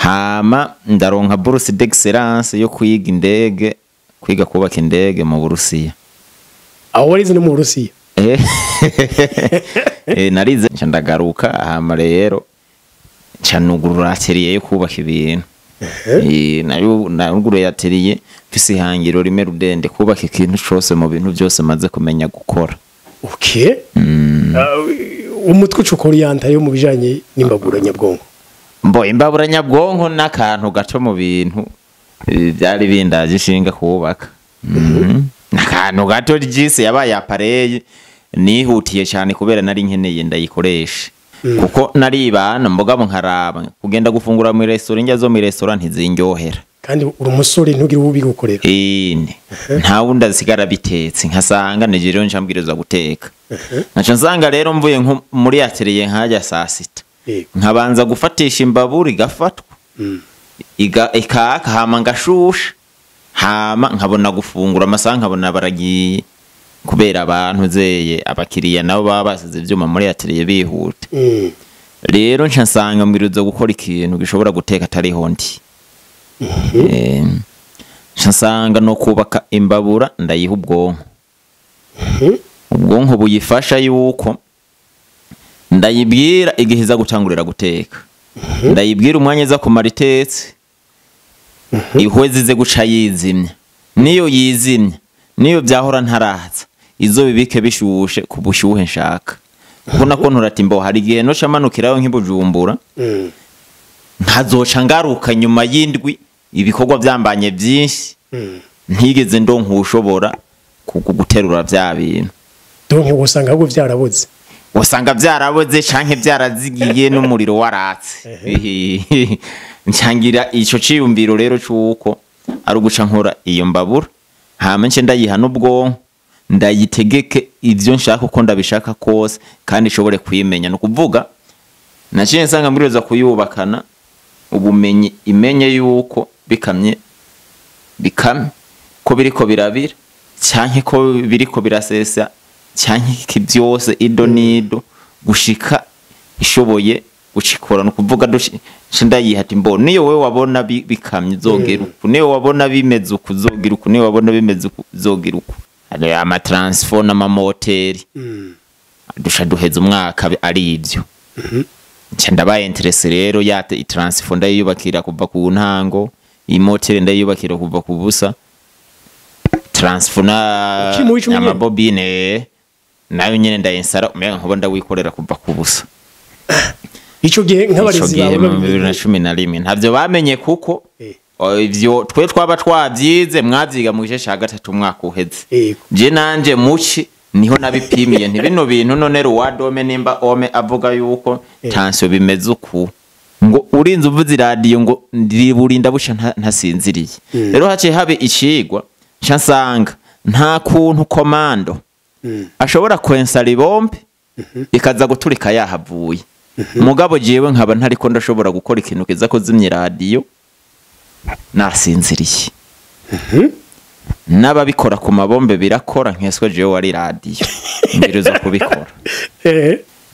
Hama ndaronka bourse d'excellence yo kwiga indege, kwiga kubaka indege mu Burusiya. Aho warize no mu Burusiya? Narize nca ndagaruka. Hama rero nca nugurura atelier yo kubaka ibintu. Nayo naruguruye atelier mfise ihangiro rimwe rudende, kubaka ikintu cose mu bintu byose maze kumenya gukora. Okay. Umutwe ucukorienta yo mu bijanye n'imbabura nyabwonko. Mbo imbabura nyabwonko n'akantu gato mu bintu byari bindaje ishinga kubaka. N'akantu gato ryise yabaye appareil nihutiye cyane kubera nari nkeneye ndayikoresha. Kuko naribana mboga nkaraba kugenda gufungura mu restaurant, njya zo mu restaurant ntizinyohera. Kandi uri umusore ntugire uwo ubigukorera. Nta wundi asigara bitetse, nkasanga nijero ncambwirizwa guteka. Nkaca nsanga rero mvuye nko muri atelier nkajya saa sita, nkabanza gufatisha imbabura igafatwa, ikaka, hama ngashusha, hama nkabona gufungura. Amasaha nkabona baragiye kubera abantu zeye abakiriya nabo baba basize ivyuma muri atelier bihuta. Rero nca nsanga mbwirizwa gukora ikintu gishobora guteka atariho ndi. Nca nsanga no kubaka imbabura ndayiha ubwonko. Ubwonko buyifasha yuko ndayibwira igihe iza gutangurira guteka, ndayibwira umwanya iza kumara itetse, ihweze ize guca yizimya, niyo yizimya niyo byahora ntaraza izo bibike bishushe ku bushyuhe nshaka. Kuko nako nturati mbo hari igihe noca manukirayo nk'ibujumbura, nkazoca ngaruka nyuma y'indwi ibikorwa byambanye byinshi, ntigeze ndonka ushobora guterura bya bintu. Donc usanga ahubwo byaraboze. Usanga byaraboze canke byarazigiye n'umuriro waratse. Ncangira ico ciyumviro rero cuko ari uguca nkora iyo mbabura, hama nce ndayiha n'ubwonko, ndayitegeke ivyo nshaka uko ndabishaka kose, kandi ishobore kuyimenya. Ni ukuvuga naciye nsanga mbwirizwa kuyubakana ubumenyi, imenye yuko bikamye bikamye, ko biriko birabira canke ko biriko birasesa canke byose ido nido gushika ishoboye gucikora. No kuvuga ndayiha ati mbo niyo wewe wabona bikamye uzogira uku, niyo wabona bimeze uku uzogira uku, niyo wabona bimeze uku uzogira uku. Hari ama transfo n'amamoteri dusha duheza umwaka ari ivyo. Nca ndabaye interesse rero ya transfo ndayubakira kuva ku ntango, imoteri ndayubakira kuva ku busa, transfo na amabobine nayo nyene ndayinsara umenga nkuba ndawikorera kuva ku busa. Ico gihe nk'abarezi bawe mu 2011 ntavyo bamenye kuko ivyo twe twaba twavyize mwavyiga mu gice ca gatatu umwaka uheze. Je nanje muci niho nabipimiye nti bino bintu none ruwadome nimba ome avuga yuko tension bimeze uku, ngo urinze uvuze radio ngo ndiburinda busha ntasinziriye. Rero haciye habe icigwa nca nsanga nta kuntu komando ashobora kwensara ibombe ikaza guturika yahavuye. Mugabo jewe nkaba ntariko ndashobora gukora ikintu kiza kuzimya radio nasinziriye. N'ababikora ku mabombe birakora, nkeswe jewe wari radio mbiriza kubikora.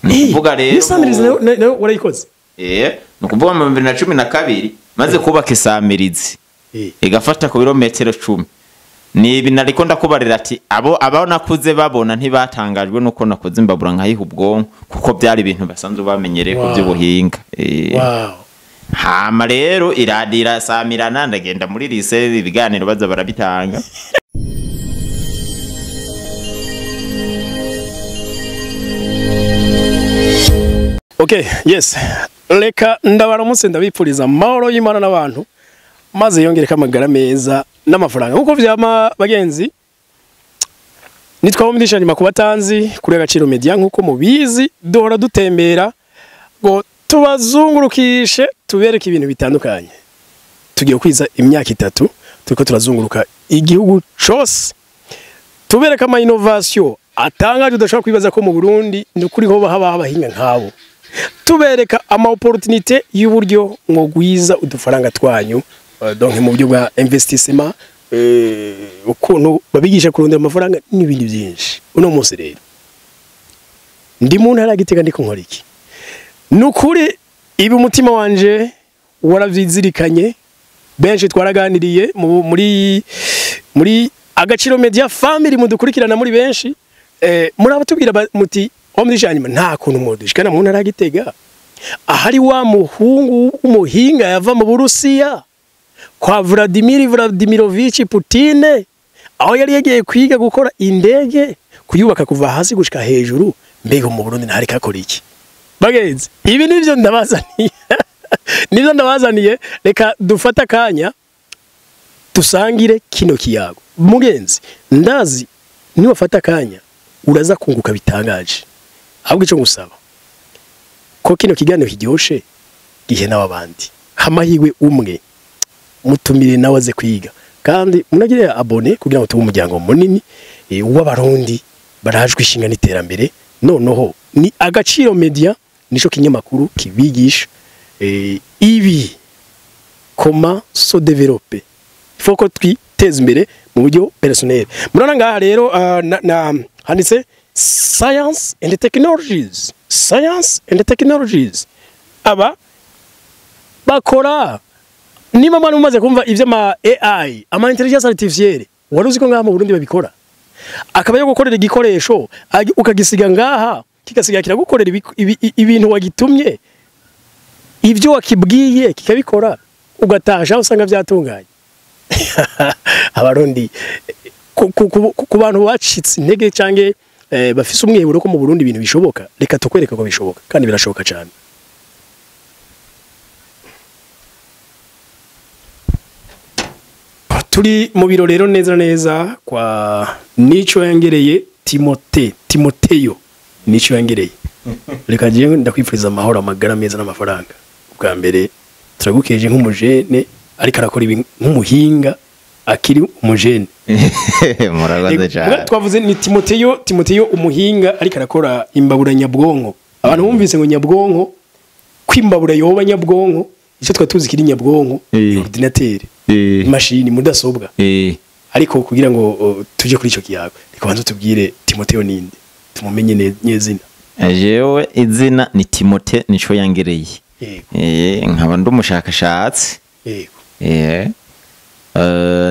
Nukuvuga rero isamirizi warayikoze. Nukuvuga mu 2012 maze kubaka isamirizi igafata ku birometero 10. Nibi nariko ndakubarira ati abo nakuze babona ntibatangajwe nuko nakoze imbabura nkayiha ubwonko, kuko byari ibintu basanzwe bamenyereye ku by'ubuhinga. Hama rero iradira samirana ndagenda muri lycée ibiganiro baza barabitanga. Okay, yes. Reka ndabaramutse ndabipfuriza amahoro y'Imana n'abantu, maze yongereka amagara meza n'amafaranga. Nkuko vyama bagenzi, nitwa Mugisha nyuma kubatanzi kuri Agaciro Media. Nkuko mubizi duhora dutembera ngo tubazungurukishe tubereke ibintu bitandukanye. Tugiye kwiza imyaka 3 turiko turazunguruka igihugu cose, tubereka ama innovation atangaje udashobora kwibaza ko mu Burundi ndukuri ho haba abahinga nkabo, tubereka ama opportunité y'uburyo mwogwiza udufaranga twanyu, donc mu buryo bwa investissement, ukuntu babigisha kurondera amafaranga n'ibindi byinshi. Uno munsi rero ndi mu ntara ya Gitega ndiko nkora iki? Nukuri ibi umutima wanje waravyizirikanye. Benshi twaraganiriye muri Agaciro Media Family, mudukurikirana muri benshi, muri abatubwira muti omdisha hanyuma nta kuntu mudushikana mu ntara ya Gitega ahari wa muhungu w'umuhinga yava mu Burusiya kwa Vladimir Vladimirovich Putin, aho yari yagiye kwiga gukora indege, kuyubaka kuva hasi gushika hejuru. Mbega mu Burundi ntari kakora iki? Bagenzi, ibi nivyo ndabazaniye, nivyo ndabazaniye. Reka dufate akanya dusangire kino kiyago. Mugenzi, ndazi niwafata akanya uraza kunguka bitangaje. Ahubwo ico ngusaba, ko kino kiganiro kiryoshe, gihe n'abandi hamahirwe umwe mutumire nawe aze kwiga, kandi munagire abonner kugira ngo tube umuryango munini w'abarundi barajwe ishinga n'iterambere. Noneho ni Agaciro Media, nico kinyamakuru kibigisha ibi comment se développer. Il faut ko twiteza imbere mu buryo personnel. Murabona ngaha rero na handitse science and technologies, science and technologies. Aba bakora, niba mwari mumaze kumva ivy'ama AI, ama intelligence artificielle, wari uzi ko ngaha mu Burundi babikora? Akaba yo gukorera igikoresho ukagisiga ngaha, kigasiga kiragukorera ibintu wagitumye, ibyo wakibwiye kikabikora, ugatasha usanga byatunganye. Abarundi, ku bantu bacitse intege canke bafise umwiheburo ko mu Burundi ibintu bishoboka, reka tukwereka ko bishoboka, kandi birashoboka cyane. Turi mu biro rero neza neza kwa Nico Yangereye Timote, Timoteyo Nico Yangereye. Reka jewe ndakwifuriza amahoro, amagara meza n'amafaranga. Ubwa mbere turagukeje nk'umujene ariko arakora ibi nk'umuhinga akiri umujene. Murakoze cyane. Twavuze ni Timoteyo, Timoteyo umuhinga ariko arakora imbabura nyabwonko. Abantu bumvise ngo nyabwonko, kwimbabura yoba nyabwonko, icyo twa tuzi kiri nyabwonko, ordinateur, imashini, mudasobwa. Ariko kugira ngo tuje kuri ico kiyago, reka banze tubwire Timoteyo ninde, tumumenye nyezina. Jewe izina ni Timote Nico Yangereye. Yego. Nkaba ndi umushakashatsi. Yego.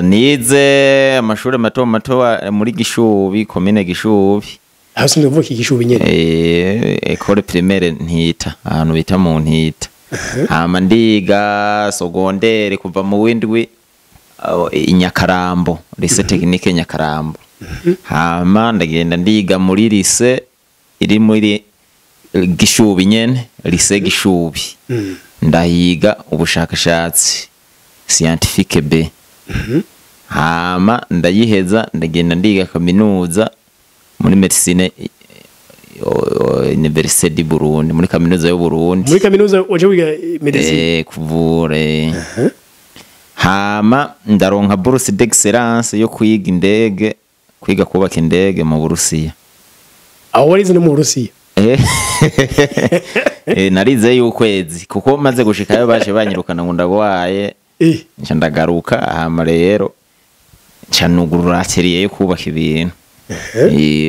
Nize amashuri mato mato muri Gishubi, komine Gishubi. Aho sinzi kuvuga Igishubi nyene. École primaire Ntita, ahantu bita mu Ntita. Hama ndiga secondaire kuva mu windwi i Nyakarambo, lycée technique Nyakarambo. Hama ndagenda ndiga muri lycée iri muri Gishubi nyene, lycée Gishubi. Ndahiga ubushakashatsi scientifique B. Hama ndayiheza, ndagenda ndiga kaminuza muri médecine Université du Burundi, muri kaminuza y'u Burundi. Muri kaminuza waje wiga medicine? Kuvura. Hama ndaronka bourse d'excellence yo kwiga indege, kwiga kubaka indege mu Burusiya. Aho warize no mu Burusiya? Narize y'ukwezi kuko maze gushikayo baje banyirukana ngo ndagwaye. Nca ndagaruka, hama rero nca nugurura atelier yo kubaka ibintu.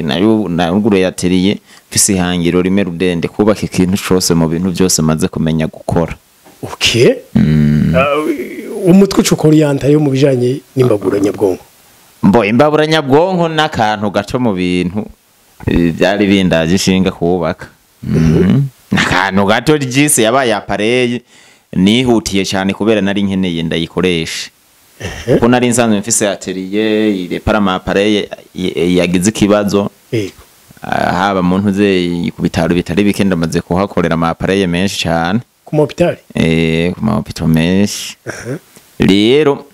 Nayo nanuguruye atelier mfise ihangiro rimwe rudende, kubaka ikintu cose mu bintu byose maze kumenya gukora. Okay. Umutwe ucukorienta yo mu bijanye n'imbabura nyabwonko. Mbo imbabura nyabwonko n'akantu gato mu bintu byari bindaje ishinga kubaka. N'akantu gato jise yabaye appareil nihutiye cyane kubera nari nkeneye ndayikoresha. Kuko nari nsanzwe mfise atelier irepara ama appareil yagize ikibazo. Haba mu ntuze ku bitaro bitari bike ndamaze kuhakorera ama appareil menshi cyane. Ku hôpital? Ku ma hôpital menshi. Rero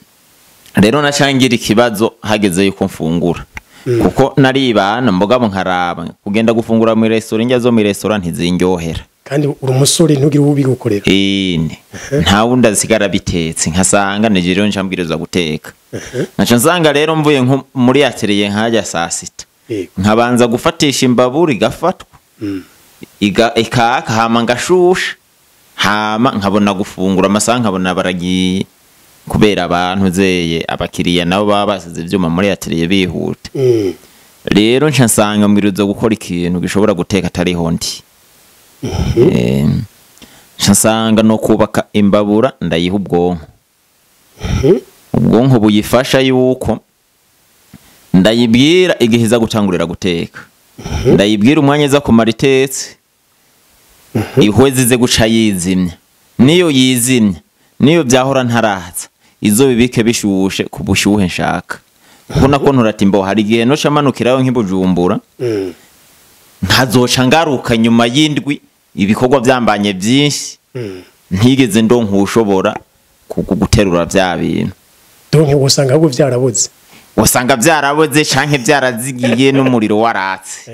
nacangira ikibazo hageze yuko mfungura. Kuko naribana mbogabo nkaraba kugenda gufungura mu restaurant, njya zo mu restaurant ntizinyohera. Kandi uri umusore ntugire uwo ubigukorera. Nta wundi asigara bitetse, nkasanga nije rero ncambwiriza guteka. Nkaca nsanga rero mvuye nko muri atelier nkajya saa sita. Nkabanza gufatisha imbabura igafatwa. Ikaka hama ngashusha. Hama nkabona gufungura amasaha nkabona baragiye kubera abantu zeye abakiriya nabo baba basize ivyuma muri atelier bihuta. Rero nca nsanga mbwiriza gukora ikintu gishobora guteka atariho ndi. Nsanga no kubaka imbabura ndayiha ubwonko. Ubwonko buyifasha yuko ndayibwira igihe iza gutangurira guteka, ndayibwira umwanya iza kumara itetse, ihweze ize guca yizimya, niyo yizimya niyo byahora ntaraza izo bibike bishushe ku bushyuhe nshaka. Kuko nako nturati mbo hari igihe noca manukirayo nk'ibujumbura, nkazoca ngaruka nyuma y'indwi ibikorwa byambanye byinshi, ntigeze ndonka ushobora guterura bya bintu. Donc usanga ahubwo byaraboze. Usanga byaraboze canke byarazigiye n'umuriro waratse.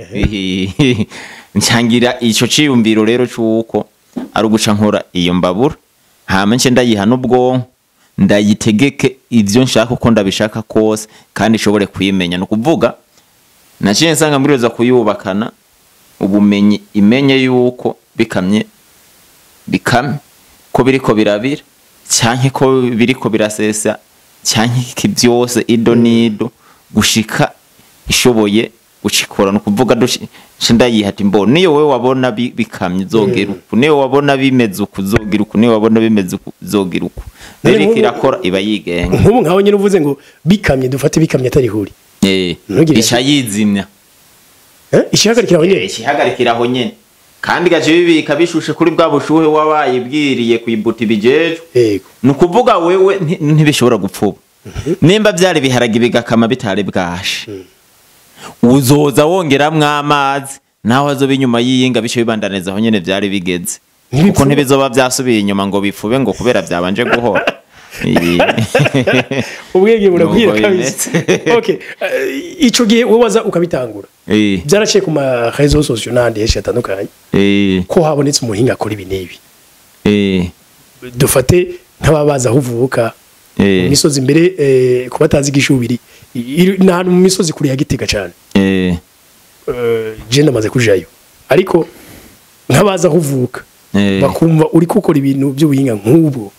Ncangira ico ciyumviro rero cuko ari uguca nkora iyo mbabura, hama nce ndayiha n'ubwonko, ndayitegeke ivyo nshaka uko ndabishaka kose, kandi ishobore kuyimenya. Ni ukuvuga naciye nsanga mbwiriza kuyubakana ubumenyi, imenye yuko bikamye bikamye, ko biriko birabira canke ko biriko birasesa canke iki byose ido nido gushika ishoboye gucikora. No kuvuga nce ndayiha ati mbo niyo wewe wabona bikamye uzogira uku, niyo wabona bimeze uku uzogira uku, niyo wabona bimeze uku uzogira uku. None Rero nk'ubu- irakora iba yigenga. Nk'ubu nkaho nyine uvuze ngo bikamye, dufate bikamye atari huri. Ntugire Ica yizimya. Ishihagarikira aho nyene. Ikihagarikira aho nyene, kandi gace bibika bishushe kuri bwa bushuhe wabayibwiriye kuyibuta ibijejwe. Ni ukuvuga wewe ntibishobora gupfuba. Nimba byari biharage bigakama bitari bwashe, uzoza wongeramwo amazi, naho azoba inyuma y'iyinga bice bibandaniza aho nyene byari bigeze, Ntibipfuba. kuko ntibizoba byasubiye inyuma ngo bipfube ngo kubera byabanje guhora. Ubwenge burakwira Nuko kabisa. bimeze. Okay, ico gihe wowe waza ukabitangura, byaraciye ku ma réseaux sociaux n'ahandi henshi hatandukanye ko habonetse umuhinga akora ibi n'ibi. Dufate nk'ababaza aho uvuka, mu misozi mbere, ku batazi Gishubiri, ni ahantu mu misozi kure ya Gitega cyane. Je ndamaze kujayo, ariko nk'abaza aho uvuka bakumva uri gukora ibintu by'ubuhinga nk'ubwo,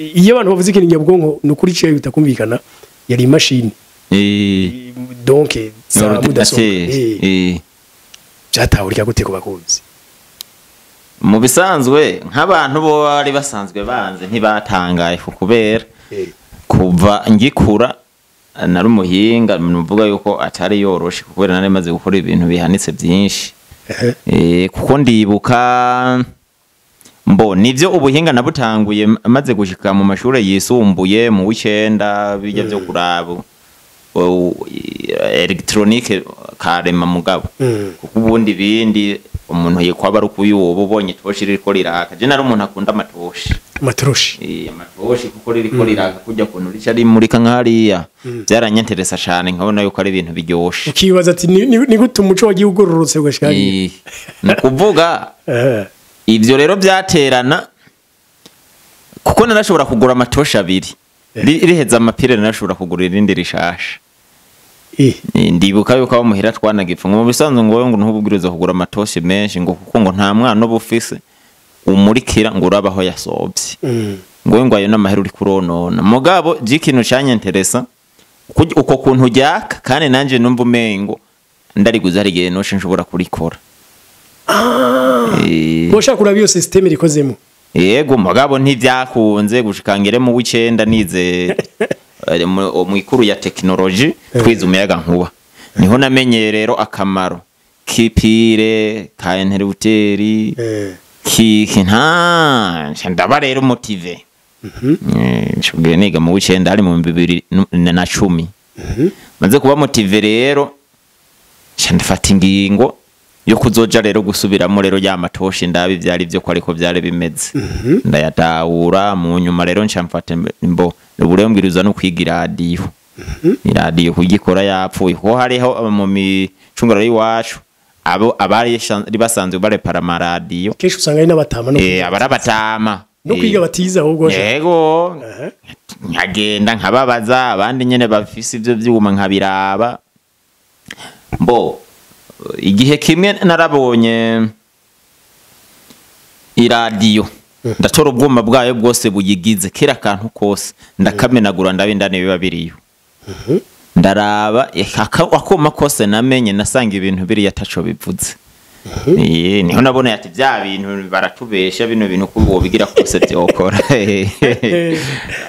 iyo abantu bavuze ikintu nyabwonko, ni ukuri ciye bitakumvikana, yari imashini, donc za mudasobwa. Ordinateur. Byatahurika gute ku bakunzi? Mu bisanzwe nk'abantu bo bari basanzwe banze ntibatangaye, kubera kuva ngikura nari umuhinga, nuvuga yuko atari yoroshe, kubera nari maze gukora ibintu bihanitse byinshi. Kuko ndibuka mbo nivyo ubuhinga nabutanguye maze gushika mu mashure yisumbuye mu w'icenda, bijya byo kuraba électronique karema mugabo, kuko ubundi bindi umuntu yikwaba ari ukuyuba ubonye itoshi ririko riraka. Je nari umuntu akunda amatoshi. Amatoroshi. Amatoshi, kuko ririko riraka kujya kuntu rica rimurika nk'hariya, byaranyenteresa cane, nkabona yuko ari ibintu biryoshe. Ukibaza ati ni gute umuco wagiye ugororotse ugashika hariya? Ni ukuvuga ivyo rero byaterana kuko narashobora kugura amatoshi abiri. Riheza amapire narashobora kugura irindi rishasha. Ndibuka yuko abo muhira twanagipfa ngo mu bisanzwe ngo wowe ngo ntububwiriza kugura amatoshi menshi, ngo kuko ngo nta mwana uba ufise umurikira ngo urabe aho yasobye, ngo we ngo ayo n'amahera uri kuronona. Mugabo je ikintu canyenteresa uko kuntu ryaka, kandi nanje numva umengo ndariguze hari igihe noce nshobora kurikora. Boshaka kuraba iyo système rikozemo. Yego, mugabo ntivyakunze gushika ngere mu w'icenda nize mu ikuru ya tekinoloji, twize umuyaga nkuba, niho namenye rero akamaro k'ipire ka interrupteur, kiki nta nca ndaba rero motivé. Nshoboye niga mu w'icenda, hari mu 2010. Maze kuba motivé rero nca ndafata ingingo yo kuzoja rero gusubiramo rero ya matoshi, ndabi vyari vyo ko ariko vyari bimeze, ndayatahura. Mu nyuma rero nca mfata mbo ubu rero mbwiriza no kwiga iradiyo, iradiyo kugikora yapfuye, kuko hariho mu micungararo y'iwacu abo abari basanzwe barepara amaradiyo. Kenshi usanga ari n'abatama no Abarabatama. No kwiga batize ahubwo. Yego, nkagenda nkababaza abandi nyene bafise ivyo vyuma nkabiraba. Mbo igihe kimwe narabonye iradiyo, ndatora ubwuma bwayo bwose buyigize, kera kantu kose ndakamenagura, ndabe indani biba biriyo, ndaraba akuma kose namenye, nasanga ibintu biriya ataco bivuze. Niho nabona ati bya bintu baratubesha, bino bintu ko wobigira kose byokora.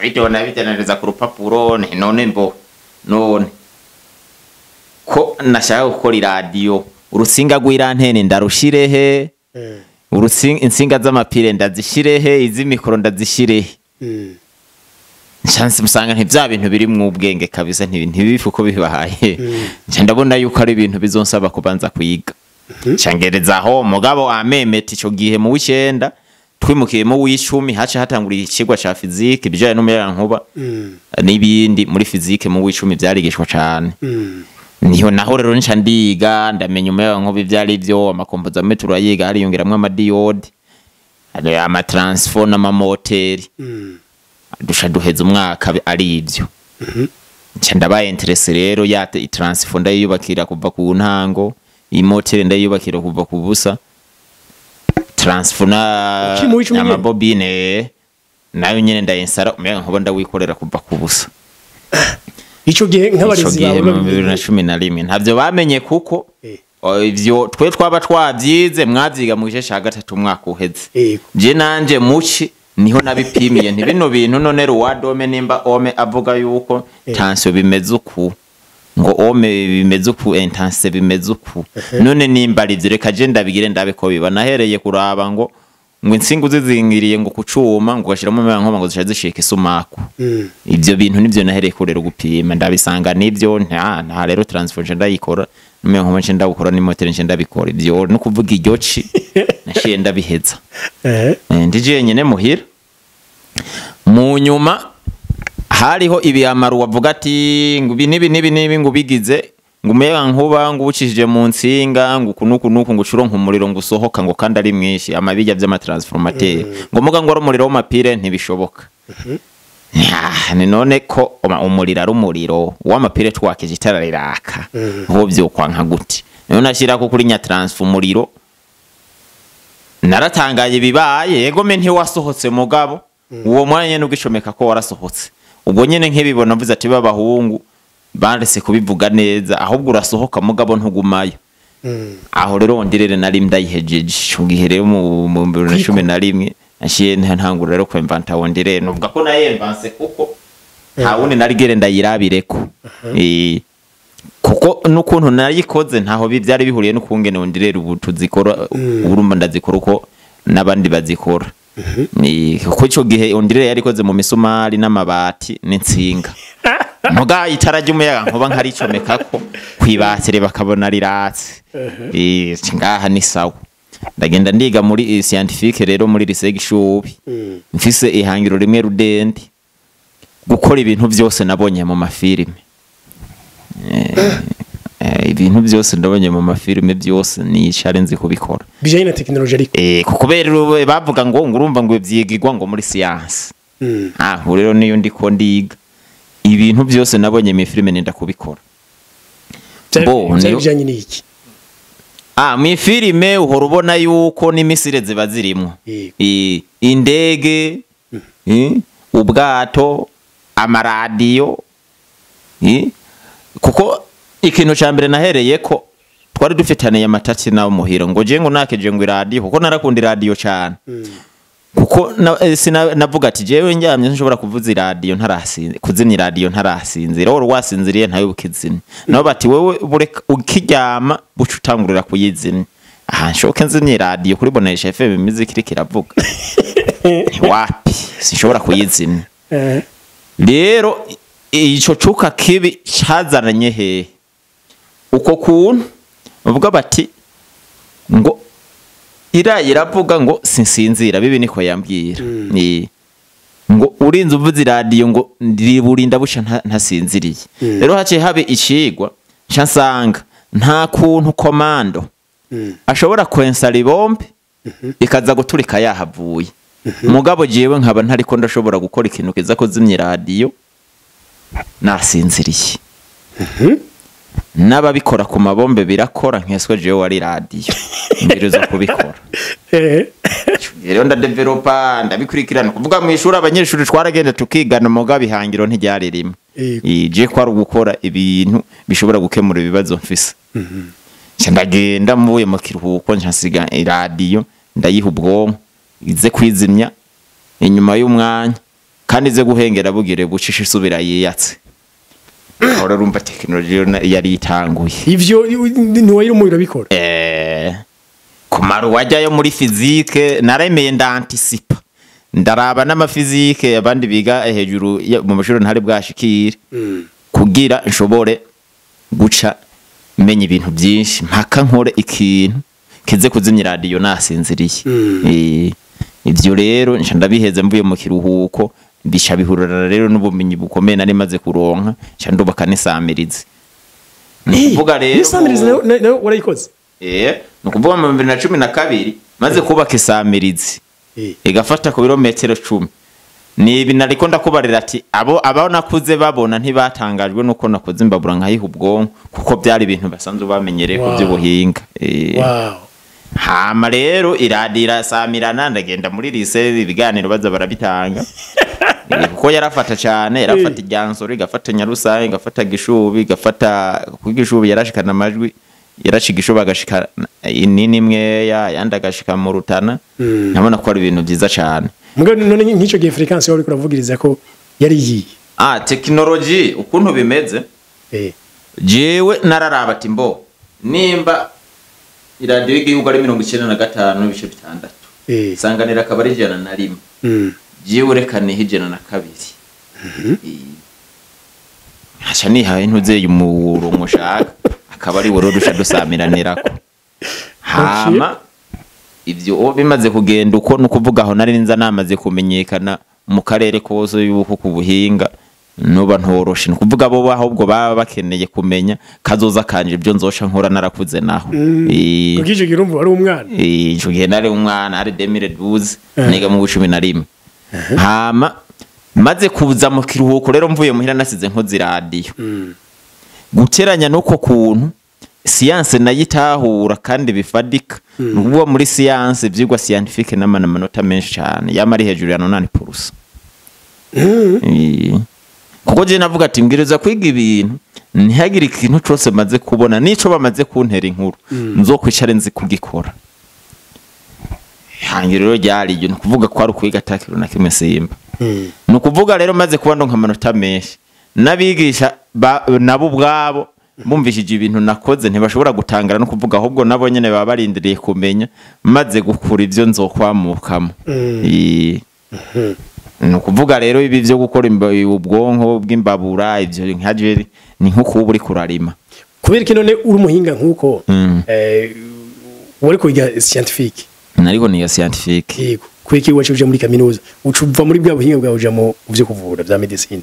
Bitona bitenaneza ku rupapuro, none mbo none ko nashaka gukora iradiyo, urusinga rw'irantene ndarushirehe, insinga z'amapire ndazishirehe, iz'imikoro ndazishirehe. Chance musanga nti bya bintu biri mu ubwenge kabisa, ntibifu ko bibahaye. Nca ndabona yuko ari ibintu bizonsaba kubanza kwiga. Ncangereza aho mugabo amemeti ico gihe mu w'icenda twimukiye mu w'icumi, haca hatanguriye ikigwa ca physique ibijanye n'umuyagankuba n'ibindi. Muri physique mu w'icumi vyarigishwa cane. Niho naho rero nca ndiga, ndamenya umuyagankuba ivyo ari vyo, ama composants turayiga, hariyongeramwo ama diode, ama transfo n'amamoteri. Dusha duheza umwaka ari ivyo. Nca ndabaye intéressé rero, yate transfo ndayiyubakira kuva ku ntango, imoteri ndayiyubakira kuva ku busa, transfo na Ukiri mu w'icumi nyene? ama bobines nayo nyene ndayinsara, umuyaga nkuba ndawikorera kuva ku busa. Ico gihe Ico nk'abarezi gihe bawe mu 2011 ntavyo bamenye, kuko ivyo twe twaba twavyize, mwavyiga mu gice ca gatatu umwaka uheze. Je nanje muci niho nabipimiye nti bino bintu none loi d'Ohm, nimba Ohm avuga yuko tension bimeze uku, ngo ohm bimeze uku, intensité bimeze uku, none nimba ari ivyo, reka je ndabigire ndabe ko biba. Nahereye kuraba ngo insinga uzizingiriye ngo kucuma, ngo ugashiramo umuyagankuba, ngo zica zishika isumaku. Ivyo bintu nivyo nahereye ko rero gupima, ndabisanga nivyo. Nta rero transfo nce ndayikora, n'umuyagankuba nce ndawukora, n'imoteri nce ndabikora. Ivyo no kuvuga iryo ci naciye ndabiheza. Ndi jenyene muhira. Mu nyuma hariho ibiyamaru wavuga ati ngo ibi nibi nibi nibi, ngo ubigize ngo umuyaga nkuba ngo uwucishije mu nsinga ngo uku nuku nuku, ngo ucuronke umuriro ngo usohoka ngo kandi ari mwinshi, amabijya vy'ama transformateur, ngo muga ngo ari umuriro w'ama piles ntibishoboka. Ah, ni none ko umuriro ari umuriro w'ama piles, twakije itara riraka, ho vyokwanka gute? None nashyirako kuri nya transfo umuriro, naratangaye bibaye. Yego me ntiwasohotse, mugabo uwo mwanya nyene ugicomeka ko warasohotse. Ubwo nyene nk'ibibona mvuze ati b'abahungu barese kubivuga neza, ahubwo urasohoka mugabo ntugumayo. Aho rero ondire nari ndayihejeje ico gihe rero mu 2011 nashiye ntangura rero kwemvanta ondire. Nuvuga ko nayemvanse kuko nta wundi nari gere ndayirabireko. Kuko n'ukuntu nayikoze ntaho byari bihuriye n'ukungene ondire ubu tuzikora, urumva ndazikora uko n'abandi bazikora. Ni kuko ico gihe ondire yarikoze mu misumari n'amabati n'insinga, muga itara ry'umuyaga nkuba nkaricomekako kwibatire bakabona riratse. Ngaha ni sawa. Ndagenda ndiga muri scientifique rero muri lycée Gishubi, mfise ihangiro rimwe rudende: gukora ibintu byose nabonye mu mafilime. Ibintu byose ndabonye mu mafilime byose nicare nzi kubikora. Bijanye na tekinoloji ariko? Kuko rero bavuga ngo urumva ngo vyigirwa ngo muri science. Ah, ubu rero niyo ndiko ndiga ibintu byose nabonye mu filime nenda kubikora. Bo, Byari bijanye n'iki? Ah, mu filime uhora ubona yuko n'i missiles ziba zirimwo. Indege, ubwato, amaradiyo, kuko ikintu ca mbere nahereye ko twari dufitaniye amatati nawe muhira, ngo je ngo nakeje ngo iradiyo, kuko narakunda iradiyo cane, kuko navuga ati jewe ndyamye nshobora kuvuza iradiyo ntarasinzira, kuzimya iradiyo ntarasinzira, wowe wasinziriye ntayo ukizimya. Nabo bati wewe bureka ukiryama buca utangurira kuyizimya. Aha nshoke nzimye iradiyo kuri Bonesha FM imiziki iriko iravuga, wapi, sinshobora kuyizimya. Rero ico cuka kibi cazananye hehe? Uko kuntu bavuga bati ngo iraye iravuga ngo sinsinzira bibi, niko yambwira. Ni ngo urinze uvuze iradiyo ngo ndiburinda buca ntasinziriye. Rero haciye habe icigwa nca nsanga nta kuntu commando ashobora kwensara ibombe ikaza guturika yahavuye, mugabo jewe nkaba ntariko ndashobora gukora ikintu kiza kuzimya iradiyo nasinziriye. N'ababikora ku mabombe birakora, nkeswe jewe wari radiyo mbiriza kubikora. Rero ndadevelopa, ndabikurikirana. Kuvuga mu ishuri abanyeshuri twaragenda tukigana, mugabo ihangiro ntiryari rimwe. Yego. Je kwari ugukora ibintu bishobora gukemura ibibazo mfise. Nca ndagenda mvuye mu kiruhuko, nca nsiga iradiyo, ndayiha ubwonko ize kwizimya inyuma y'umwanya, kandi ize guhengera bugire bucisha isubira yiyatse. Aho rero urumva tekinoloji yari itanguye. Ivyo ntiwari umuriro bikora. Kumara wajyayo muri physique, naremeye ndanticipa, ndaraba n'amaphysique abandi biga hejuru mu mashuri ntari bwashikire, kugira nshobore guca menya ibintu byinshi mpaka nkore ikintu kize kuzimya radiyo nasinziriye. Ivyo rero nca ndabiheze mvuye mu kiruhuko, bica bihurira rero n'ubumenyi bukomeye nari maze kuronka, nca ndubaka n'isamirizi. Ni ukuvuga rero N'isamirizi nayo warayikoze? Ni ukuvuga mu 2012 maze kubaka isamirizi igafata ku birometero 10. Ni ibi nariko ndakubarira ati abo nakuze babona ntibatangajwe nuko nakoze imbabura nkayiha ubwonko, kuko byari ibintu basanzwe bamenyereye ku by'ubuhinga. Hama rero iradira samirana, ndagenda muri lycée, ibiganiro baza barabitanga. Kuko yarafata cyane, yarafata Iryansoro, igafata Nyarusange, igafata Gishubi, igafata kuko Gishubi yarashikana amajwi, yarashiga Gishubi agashika inini imwe, yandi agashika mu Rutana. Ndabona ko ari ibintu byiza cyane. Muga none nk'ico gihe fréquence wari kuravugiriza ko yari yiye? Tekinoloji ukuntu bimeze, jewe nararaba ati mbo nimba iradiyo y'igihugu ari 95.6, Sanganira akaba ari 101, jewe reka nihe 102. Haca nihaye ntuzeye umurongo ushaka, akaba ari wo dusha dusamiranirako. Hama ivyo bimaze kugenda uko, ni ukuvuga aho nari nza namaze kumenyekana mu karere kose yuko ku buhinga nuba ntoroshe. Ni ukuvuga bo ahubwo baba bakeneye kumenya kazoza kanje, ibyo nzosha nkora narakuze naho. Kuko ico gihe urumva wari umwana. Ico gihe nari umwana, hari 2012, niga mu 11. Hama maze kuza mu kiruhuko rero mvuye muhira nasize nkoze iradiyo, guteranya nuko kuntu science nayitahura kandi bifadika. Ni ukuvuga muri science, ivyigwa scientifique, n'amana amanota menshi cyane yama ari hejuru ya 80%. Kuko je navuga ati mbwiriza kwiga ibintu ntihagire ikintu cose maze kubona nico bamaze kuntera inkuru nzokwicara nzi kugikora. Ihangiro rero ryari iryo, ni ukuvuga ko ari ukwiga ata kintu na kimwe simba. Ni ukuvuga rero maze kuba ndonka amanota menshi, n'abigisha nabo ubwabo bumvishije ibintu nakoze ntibashobora gutangara, no kuvuga ahubwo nabo nyene baba barindiriye kumenya maze gukura ivyo nzokwamukamo. Ni ukuvuga rero ibi vyo gukora ubwonko bw'imbabura, ivyo nka je ni nko kuba uri kurarima. Kubera iki none uri umuhinga nkuko wari kwiga scientifique? Nariko niga scientifique. Yego, kubera iki waciye uja muri kaminuza, uca uva muri bwa buhinga bwawe uja mu vyo kuvura vya medicine?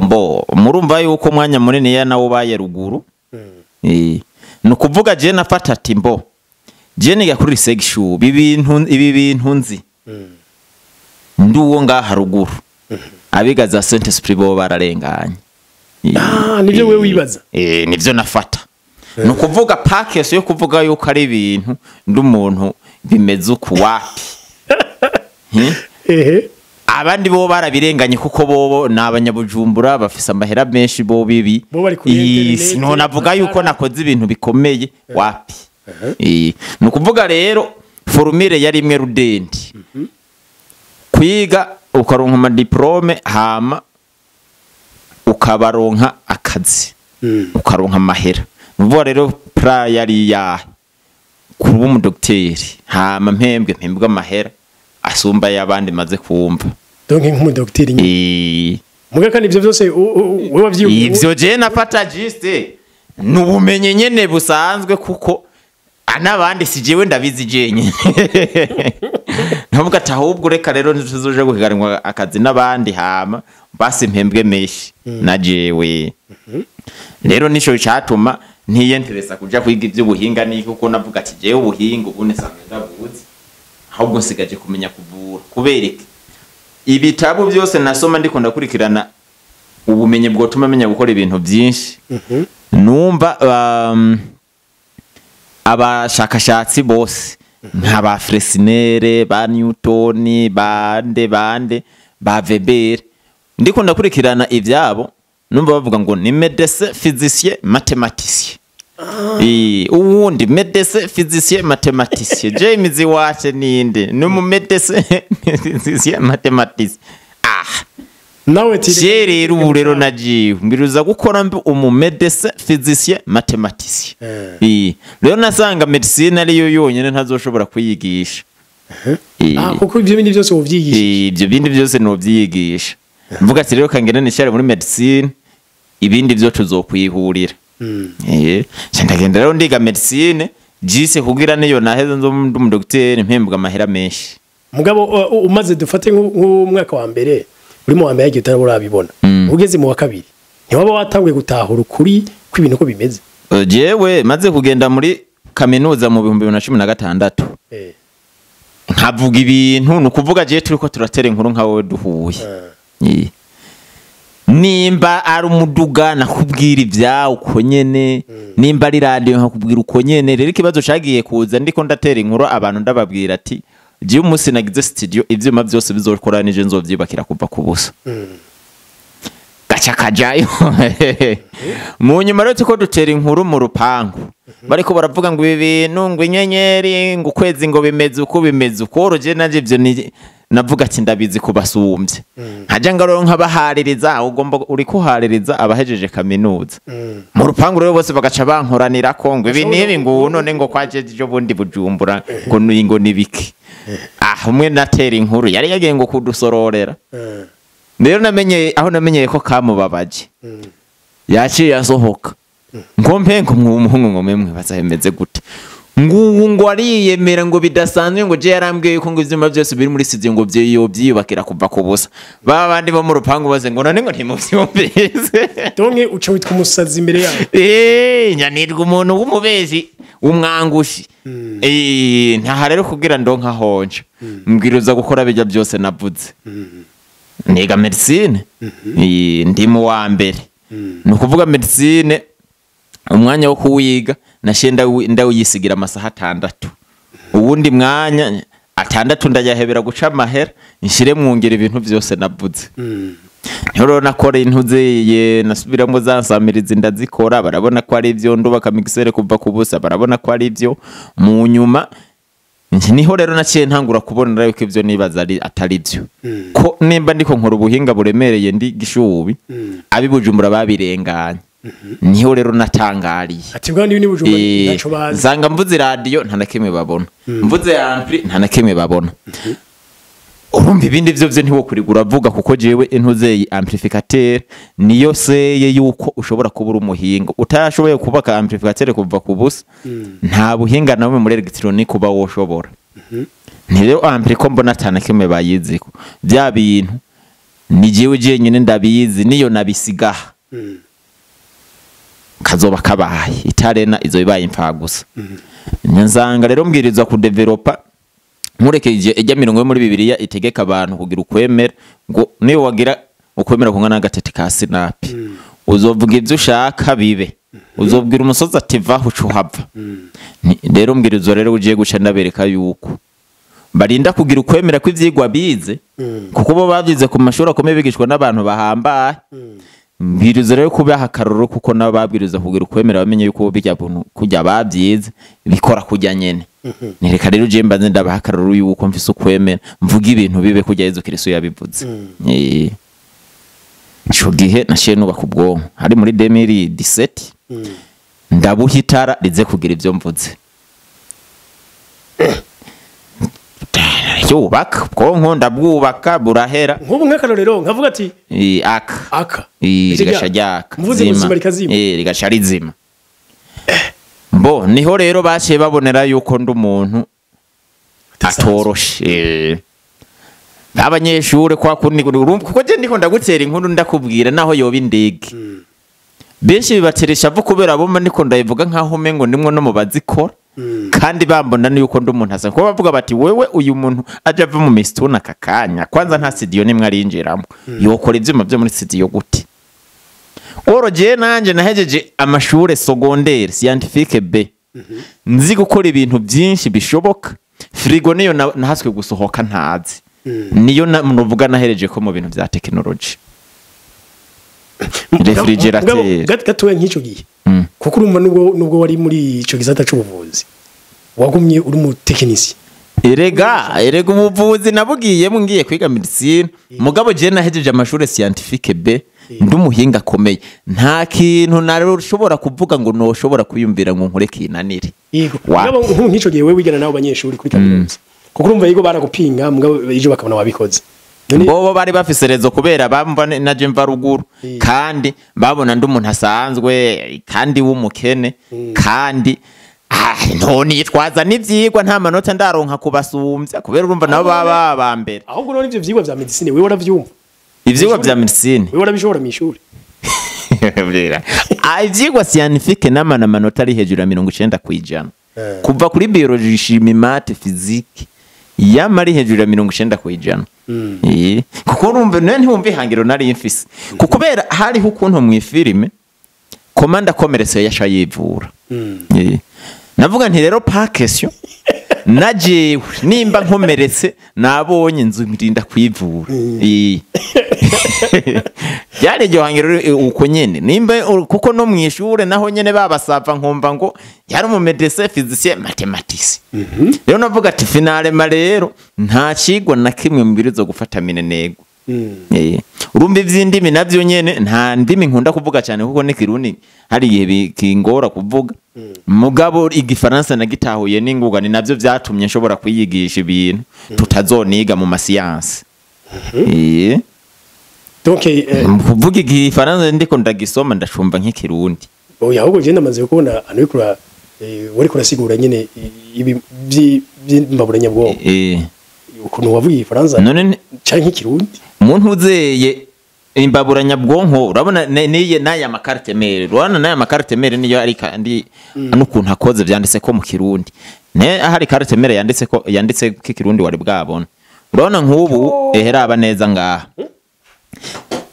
Mbo murumva yuko umwanya munini ya nawo ubaye ruguru. Ni ukuvuga je nafata ati mbo je niga kuri lycée Gishubi, ibi bintu nzi ndi uwo ngaha ruguru, abiga za Saint Esprit bo bararenganye. Ah, nivyo wewe wibaza? Nivyo nafata. Ni ukuvuga pakesi yo kuvuga yuko ari ibintu ndi umuntu bimeze uku wapi. Abandi bo barabirenganye kuko bobo ni abanyabujumbura bafise amahera menshi, bo bibi. Bo bari kuri internet, Sinonavuga yuko amatara. nakoze ibintu bikomeye wapi. Ni ukuvuga rero formule yari imwe rudendi, kwiga ukaronka amadiplôme, hama ukabaronka akazi, ukaronka amahera. Ni ukuvuga rero pra yari iyahe? Kuba umudogiteri, hama mpembwe amahera asumba y'abandi maze kumva. Donc nk'umudokiteri nyine. Muga kandi ivyo vyose wewe wavyiyumviye? Ivyo je nafata juste ni ubumenyi nyene busanzwe, kuko n'abandi si jewe ndabizi jenyine. Nkavuga ati ahubwo reka rero ntituzoje guhiganwa akazi n'abandi, hama basi mpembwe menshi na jewe. Rero nico catuma ntiyenteresa kuja kwiga ivy'ubuhinga, niki, kuko navuga ati jewe ubuhinga ubu nisanzwe ndabuzi, ahubwo nsigaje kumenya kuvura. Kubera iki? Ibitabo byose nasoma ndiko ndakurikirana ubumenyi bwotuma menya gukora ibintu byinshi, numva abashakashatsi bose nka ba Fresnel, ba Newton, bande bande, ba Weber, ndiko ndakurikirana ivyabo, numva bavuga ngo ni médecin, physicien, mathématicien. Uwundi médecin, physicien, mathématicien. James wache ninde? Ni umu médecin, physicien, mathématicien. Ah, Nawe ati je rero ubu rero nagiye mbwirizwa gukora mbi umu médecin, physicien, mathématicien. Rero nasanga médecine ariyo yonyene ntazoshobora kuyigisha. Ah, kuko ibyo bindi byose wovyigisha. Ibyo bindi byose nobyigisha. Mvuga ati rero kangene nishare muri médecine, ibindi byo tuzokwihurira. Nca ndagenda rero ndiga médecine jise kugira niyo naheze nzo ndi umudokiteri mpembwa amahera menshi. Mugabo umaze, dufate nk'umwaka wa mbere, uri mu wa mbere yagiye utarabibona, ugeze mu wa kabiri ntiwaba watanguye gutahura ukuri kw'ibintu ko bimeze? Jewe maze kugenda muri kaminuza mu 2016, nkavuga ibintu, ni ukuvuga jewe turiko turatera inkuru nka wowe duhuye. Nimba ari umuduga nakubwira ibyawo uko nyene, nimba ari radiyo nkakubwira uko nyene. Rero ikibazo cagiye kuza ndiko ndatera inkuru abantu, ndababwira ati jewe umunsi nagize studio, ivyuma byose bizokora nije nzovyubakira kuva ku busa. Gaca kajayo. Mu nyuma rero tuko dutera inkuru mu rupangu, bariko baravuga ngo ibi bintu, ngo inyenyeri, ngo ukwezi, ngo bimeze uko bimeze uko. Oroje nanje ivyo ni navuga ati ndabizi kubasumbye, nkaja ngaro nkabahaririza. Ugomba uri kuhaririza abahejeje kaminuza mu rupangu rero, bose bagaca bankoranira ko ngo ibi nibi, ngo none ngo kwaje ejo bundi Bujumbura, ngo ni ngo nibiki. Ah, umwe natera inkuru yari yagiye ngo kudusororera. Rero namenye aho namenyeye ko kamubabaje, yaciye asohoka ngo mpe ngo umuhungu ngo memwe bazahemeze gute, ngubu ngo ariyemera ngo bidasanzwe, ngo je yarambwiye ko ngo ivyuma byose biri muri studio ngo byo byiyubakira kuva ku busa. Ba bandi bo mu rupangu bose ngo none ngo ntimuvyumvise. Donc uca witwa umusazi imbere yabo. Nyanirwa umuntu w'umubezi w'umwangushi. Ntaha rero kugira ndonka honje, mbwiriza gukora bijya byose navuze. Niga médecine, ndi mu wa mbere. Ni ukuvuga médecine umwanya wo kuwiga nashiye ndawuyisigira amasaha 6, uwundi mwanya 6 ndayahebera guca amahera nshire mu ngiro ibintu byose navuze. Niho rero nakora intuzeye, nasubiramo za nsamirizi ndazikora, barabona ko ari ibyo, ndubaka mixeur kuva ku busa, barabona ko ari ibyo. Mu nyuma niho rero naciye ntangura kubona yuko ibyo nibaza ari atari byo, ko nimba ndiko nkora ubuhinga buremereye ndi Gishubi, abi Bujumbura babirenganye. Niho rero natangariye. Ati bwa ni Bujumbura ntaco bazi. Nsanga mvuze radio nta na kimwe babona, mvuze ampli nta na kimwe babona. Urumva ibindi vyo vyo ntiwo kurigura avuga, kuko jewe intuzeye amplificateur niyo seye yuko ushobora kubura umuhinga. Utashoboye kubaka amplificateur kuva ku busa, nta buhinga nawe muri électronique uba woshobora. Ni rero ampli ko mbona atana kimwe bayiziko, bya bintu ni jewe jenyine ndabizi, niyo nabisigaha kazoba kabaye itarena izo bibaye imfa gusa. Nyansanga rero mbwirizwa kudevelopa nkurekeje ijya mirongo yo muri Bibiliya itegeka abantu kugira ukwemera, ngo niyo wagira ukwemera kungana n'agatete ka sinapi, uzovuga ibyo ushaka bibe, uzobwira umusozi ati vaho uca uhava. Rero mbwirizwa rero ugiye guca ndabereka yuko barinda kugira ukwemera kw'ivyigwa bize, kuko bo bavyize ku mashuri akomeye bigishwa n'abantu bahambaye. Mbwiriza rero kubaha akarorero, kuko nabo babwiriza kugira ukwemera, bamenye yuko bijya buntu kujya babyize bikora kujya nyene. Nereka rero je mbanze ndabaha akarorero yuko mfise ukwemera, mvuga ibintu bibe kujya Yezu Kristo yabivuze. Ico gihe nashiye nubaka ubwonko hari muri 2017, ndabuha itara rize kugira ibyo mvuze. Yubaka ubwonko, ndabwubaka burahera. Nk'ubu nk'akarorero nkavuga ati aka aka rigaca ryaka. Mvuze zima. Muzima rikazima. Rigaca rizima. Bo niho rero baciye babonera yuko ndi umuntu atoroshe. Abanyeshure kwa kundi urumva, kuko je ndiko ndagutera inkuru ndakubwira naho yoba indege, benshi bibateresha vu kubera bomba ndiko ndayivuga nkaho umengo ndimwo no mu bazikora, kandi bambona yuko ndi umuntu asa, kuko bavuga bati wewe uyu muntu aje ava mu misituni aka kanya, kwanza nta studio nimwe arinjiramo, yokora ivyuma byo muri studio gute? Oro je nanje nahejeje amashure secondaire scientifique B, nzi gukora ibintu byinshi bishoboka. Frigo niyo nahaswe gusohoka ntazi, niyo nuvuga nahereje ko mu bintu bya technology, réfrigérateur. Gatoya nk'icyo gihe. Kuko urumva nubwo wari muri ico gisata c'ubuvuzi, wagumye uri mu technicien. Erega ubuvuzi nabugiyemo ngiye kwiga medicine, mugabo je nahejeje amashuri scientifique B, ndi umuhinga akomeye, nta kintu narushobora kuvuga ngo noshobora kwiyumvira ngo nkore kinanire. Yego. Wa. Mugabo nk'ico gihe wewe wigana nabo banyeshuri kuri kaminuza, kuko urumva yego baragupinga, mugabo ejo bakabona wabikoze. None Bobo bari bafise raison kubera bamva naje mva ruguru, kandi babona ndi umuntu asanzwe kandi w'umukene, kandi none yitwaza n'ivyigwa nta manota ndaronka kubasumbya, kubera urumva nabo baba aba mbere. Ahubwo none ivyo vyigwa vya medicine wewe waravyumva? Ivyigwa vya medicine? Wewe warabishobora mw'ishuri? Ivyigwa scientifique n'amana amanota ari hejuru ya 90%. Kuva kuri biologie, chimie, maths, physique, yama ari hejuru ya 90%. Kuko urumva none ntiwumva ihangiro nari mfise, kuko kubera hariho ukuntu mu ifilime komanda komeretse yasha yivura. Navuga nti rero pas question, na jewe nimba nkomeretse nabonye inzu ndinda kwivura. Byari iryo hangiro uko nyene nimba kuko no mwishure naho nyene babasava nkumva ngo yari umu médecin, physicien, mathématicien. Rero navuga ati finalement rero nta cigwa na kimwe mbirizo gufata minenegwe. Urumva ivy'indimi navyo nyene, nta ndimi nkunda kuvuga cyane kuko n'ikirundi hari igihe bikingora kuvuga, mugabo igifaransa nagitahuye n'inguga, ni navyo vyatumye nshobora kwiyigisha ibintu tutazoniga mu masiyansi. Donc Kuvuga igifaransa ndiko ndagisoma ndacumva nk'ikirundi. Oya, ahubwo je ndamaze kubona ahantu uriko wariko urasigura nyene ibi vy'imbabura nyabwonko, ukuntu wavuga igifaransa None canke nk'ikirundi. Umuntu uzeye imbabura nyabwonko, urabona niye n'aya ma carte mère, urabona n'aya ma carte mère niyo ari kandi n'ukuntu akoze vyanditse ko mu kirundi, ne ahari carte mère yanditse ko, yanditse ko ikirundi wari bwabona. Urabona nk'ubu eheraba neza ngaha,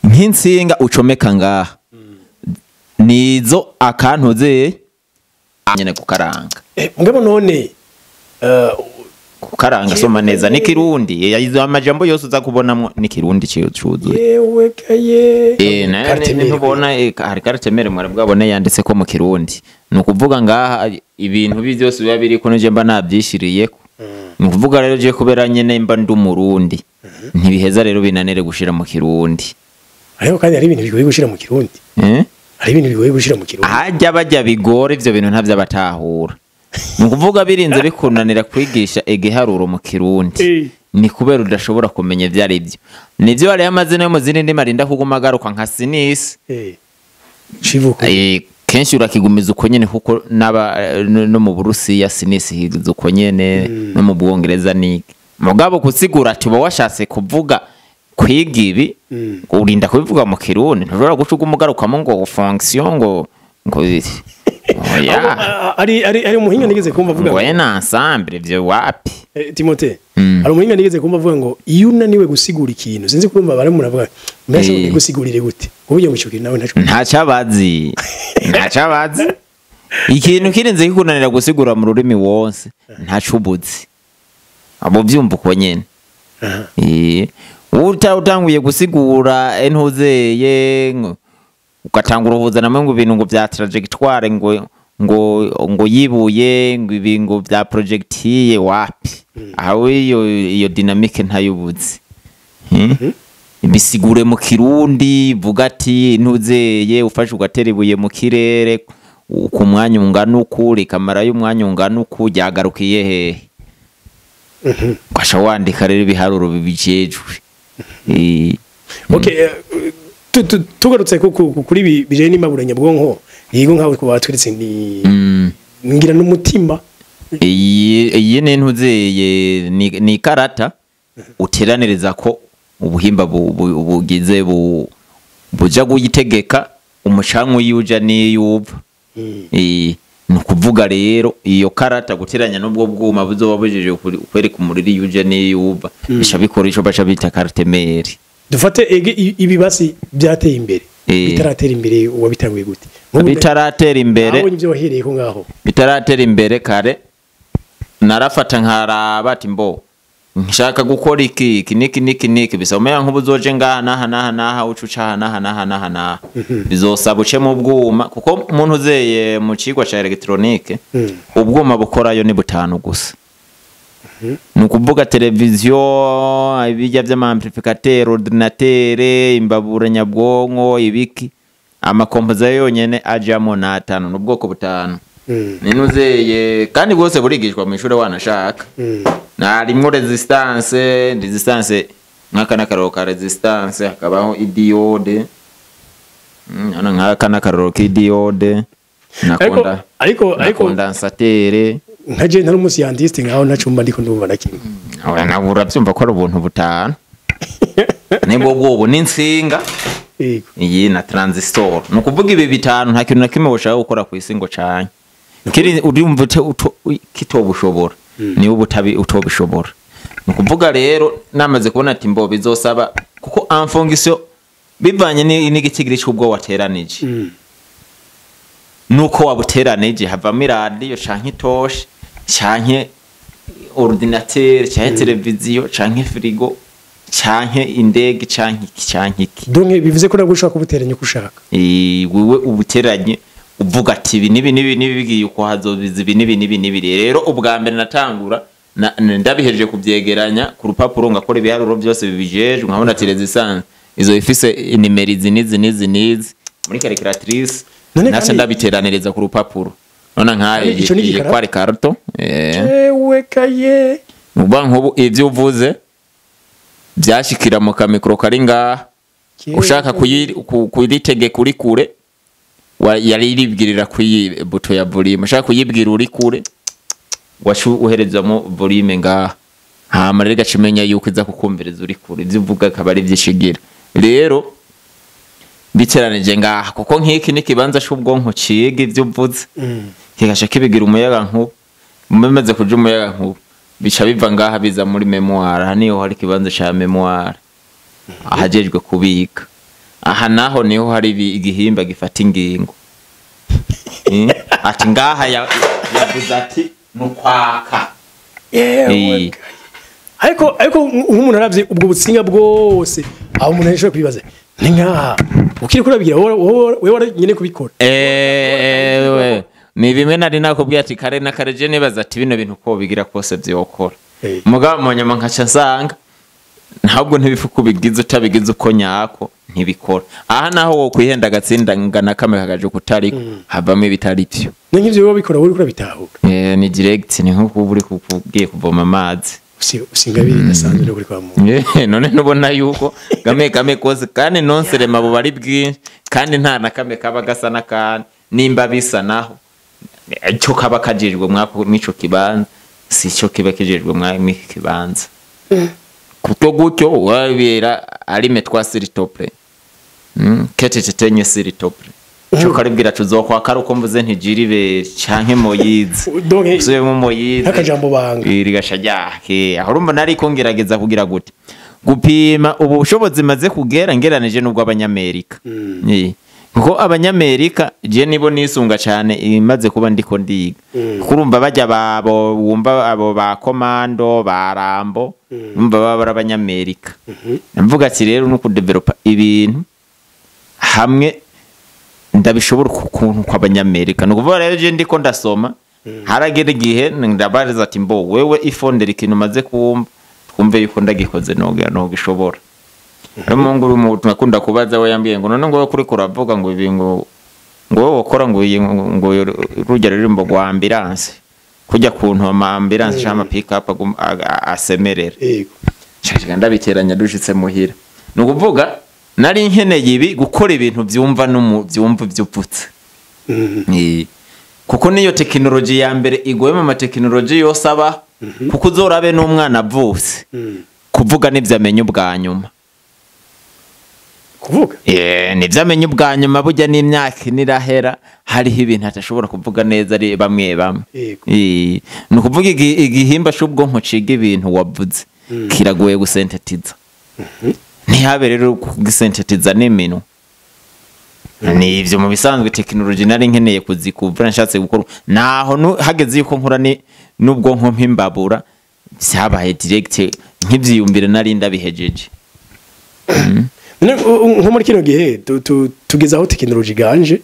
nk'insinga ucomeka ngaha nizo akantuzeye nyene kukaranga. Mugabo none Kukaranga soma neza n'ikirundi, izo amajambo yose uza kubonamwo n'ikirundi cuzuye. Yewe kaye. Na Carte mère. ntubona hari carte mère mwari bwabone yanditse ko mu kirundi? Ni ukuvuga ngaha ibintu bi byose biba biriko nije mba nabyishiriyeko. Ni ukuvuga rero je kubera nyene mba ndi umurundi, ntibiheza rero binanire gushira mu kirundi. Ariko kandi hari ibintu bigoye gushira mu kirundi. Eh? Hari ibintu bigoye gushira mu kirundi. Hajya bajya bigora ivyo bintu ntavyo abatahura. Ni ukuvuga birinze bikunanira kwigisha igiharuro mu kirundi, ni kubera udashobora kumenya ivyo ari byo. Nivyo hariho amazina yo mu zindi ndimi arinda kuguma agaruka nka sinus. Civuko. Kenshi urakigumiza uko nyene, kuko n'aba no mu Burusiya sinus higiza uko nyene, no mu Bwongereza niki. Mugabo gusigura ati uba washatse kuvuga kwiga ibi, urinda kubivuga mu kirundi, ntushobora guca uguma ugarukamo ngo fonction ngo oya. Ari umuhinga nigeze kumva avuga ngo un ensemble, ivyo wapi. Timote, hari umuhinga nigeze kumva avuga ngo iyo unaniwe gusigura ikintu, sinzi kumva bari muravuga mbese gusigurire gute uburyo ngo ico kintu nawe ntaco. Ntacabazi, ntacabazi. Ikintu kirinze kikunanira gusigura mu rurimi wose, ntacubuzi abo vyumva uko nyene. Utanguye gusigura entuzeye ugatangura uhuza namwe ngo ibintu ngo vya trajectoire, ngo yibuye, ngo ibi ngo vya projectile, wapi. Aho iyo dynamique ntayubuzi. Bisigure mu kirundi, vuga ati ntuzeye ufashe ugatera ibuye mu kirere ku mwanya ungana uku, rikamarayo umwanya ungana uku, ryagarukiye hehe? Ugasha wandika rero ibiharuro bibijejwe. Okay, tugarutse kuri ibi bijanye n'imbabura nyabwonko, yego nkawe kuba watweretse ni ngira n'umutima. Iyi ni ntuzeye ni ikarata uteraniriza ko ubuhimba bugize buja kuyitegeka umucanwa uyuja n'iyuva. Ni ukuvuga rero iyo karata guteranya n'ubwo bwuma buzoba bujeje kwereka umuriro iyo uja n'iyuva, bica bikora ico baca bita carte mère. Dufate ege ibi basi byateye imbere, bitaratera imbere wabitanguye gute? Nk'ubu Bitaratera imbere, nabonye ibyo wahereye ko ngaho. Bitaratera imbere kare narafata nkaraba ati mbo Nshaka gukora iki iki niki niki niki, bisaba umuyaga nkuba uzoje ngaha naha naha naha, uca uca aha naha naha naha naha, bizosaba uce mu bwuma, kuko umuntu uzeye mu cigwa ca électronique, ubwuma bukorayo ni butanu gusa. Ni ukuvuga televiziyo, ibijya vy'ama amplificateur, ordinateur, imbabura nyabwonko, ibiki, ama composants yonyene ajamo ni atanu, ni ubwoko butanu. Ninuzeye kandi bwose burigishwa mu ishure wanashaka. Harimwo résistance nk'aka n'akaroro ka résistance, hakabaho i diode. Hano nk'aka n'akaroro k'i diode na Ariko ariko na ariko condensateur. Nka je ntari umu scientiste nkaho, ntacumba ndiko ndumva na kimwe. Oya, nawe urabyumva ko ari ubuntu butanu, nibwo bwobo n'insinga. Iyi na transistor. Ni ukuvuga ibi bitanu nta kintu na kimwe ushaka gukora ku isi ngo canye kiri urumva kitobushobora, niwe ubutabi utobishobora. Ni ukuvuga rero namaze kubona ati mbo bizosaba, kuko en fonction bivanye n'igitigiri c'ubwo wateranije, nuko wabuteranije havamo iradiyo canke itoshi canke ordinateur canke televiziyo canke frigo canke indege canke iki canke iki. Donc bivuze ko nabwo ushobora kubuteranya uko ushaka. Wewe ubuteranye uvuga ati ibi nibi nibi nibi bigiye uko hazobiza ibi nibi nibi nibi. Rero ubwa mbere natangura ndabihejeje kubyegeranya ku rupapuro, ngakora ibiharuro byose bibijejwe, nkabona ati résistance izo ifise inimero izi n'izi n'izi n'izi muri calculatrice. None nace ndabiteraniriza ku rupapuro none nkaye. Kandi ico ni iyi igikara? Kwari karto. Ewe kaye. Uba nkubu ivyo uvuze byashikira mu kamikro kari ngaha, ushaka kuyitegeka uri kure, yari iribwirira kuyi bouton ya volume. Ushaka kuyibwira uri kure, wacu uherezamo volume ngaha, hama rero igaca imenya yuko iza kukumviriza uri kure, ivyo uvuga akaba ari vyishigira. Rero biteranije ngaha, kuko nk'iki ni ikibanza c'ubwonko ciga ivyo uvuze, kigaca kibigira umuyaga nkuba. Bimaze kuja umuyaga nkuba, bica biva ngaha biza muri mémoire. Aha niho hari ikibanza ca mémoire, ahajejwe kubika. Aha naho niho hari igihimba gifata ingingo. Ati ngaha yavuze ati nukwaka. Yewe kaye. Ariko nk'umuntu aravye ubwo butsinga bwose aho, umuntu ashobora kwibaza ni nkaha ukiri kurabigira wowe wari nyene kubikora. Ewe, ni bimwe nari nakubwiye ati kare na kare je nibaza ati bino bintu uko bigira kose vyokora. Mugabo mu nyuma nkaca nsanga ntabwo ntibifuka, ubigize utabigize uko nyako ntibikora. Aha naho wo kwihenda agatsinda ngana kamwe kagaje kutariko, havamo ibitari vyo. Ni nk'ivyo wowe bikora uri kurabitahura. Ni direct, ni nko kuba uri ugiye kuvoma amazi. Usinga biri bidasanzwe no kuri kwa muntu. None nubona yuko game kame kose kandi nonserema buba ari bwinshi, kandi nta na kamwe kaba gasa n'akandi. Nimba bisa naho, icyo kaba kajejwe mwako mw'ico kibanza si cyo kiba kijejwe mw'iki kibanza. Kuko gutyo wabera allume-toi s'il te plaît, kete s'il te plaît, cyo karibwira tuzokwaka ari uko mvuze ntijiribe canke Moyize. Donc usubiyemo Moyize. Nk'akajambo banga. Rigasha ryake. Aho urumva nari ko ngerageza kugira gute gupima ubu bushobozi maze kugera ngeranije n'ubwo abanyamerika. Kuko abanyamerika je nibo nisunga cyane imaze kuba ndiko ndiga. Kuko urumva bajya babo wumva abo ba Commando, ba Rambo, urumva baba ari abanyamerika. Mvuga ati rero no kudevelopa ibintu hamwe ndabishobora ukuntu kw'abanyamerika. Ni ukuvuga rero je ndiko ndasoma, haragera igihe ndabariza ati mbo wewe ifondera ikintu umaze kumva, twumve yuko ndagikoze noga nogishobora. Rero mungu uri nakunda kubaza, we yambwiye ngo none ngo wowe kuri kuravuga ngo ibi ngo wowe ukora ngo iyi ngo rujya ruririmbo rwa ambulance kujya kuntu ama ambulance cyangwa ama pick up asemerera. Nshaka ndabiteranya dushitse muhira. Ni ukuvuga nari nkeneye ibi gukora ibintu byumva no byumva byupfutse. Kuko niyo tekinoloji ya mbere igoye mu matekinoloji yose aba, kuko uzorabe n'umwana avutse, kuvuga nivyo amenya ubwa nyuma. Kuvuga. Nivyo amenya ubwa nyuma. Burya n'imyaka ine irahera hariho ibintu atashobora kuvuga neza ari bamwe bamwe. Ni ukuvuga igihimba c'ubwonko ciga ibintu wavuze kiragoye gusentetiza. Ntihabe rero kugisentetiza n'iminwa. Ni ivyo mu bisanzwe tekinoloji nari nkeneye kuzikuvura nshatse gukora naho hageze yuko nkora ni n'ubwonko mpimbabura. Vyabaye direct nkivyiyumvire nari ndabihejeje. Nko muri kino gihe tugeze aho tekinoloji iganje,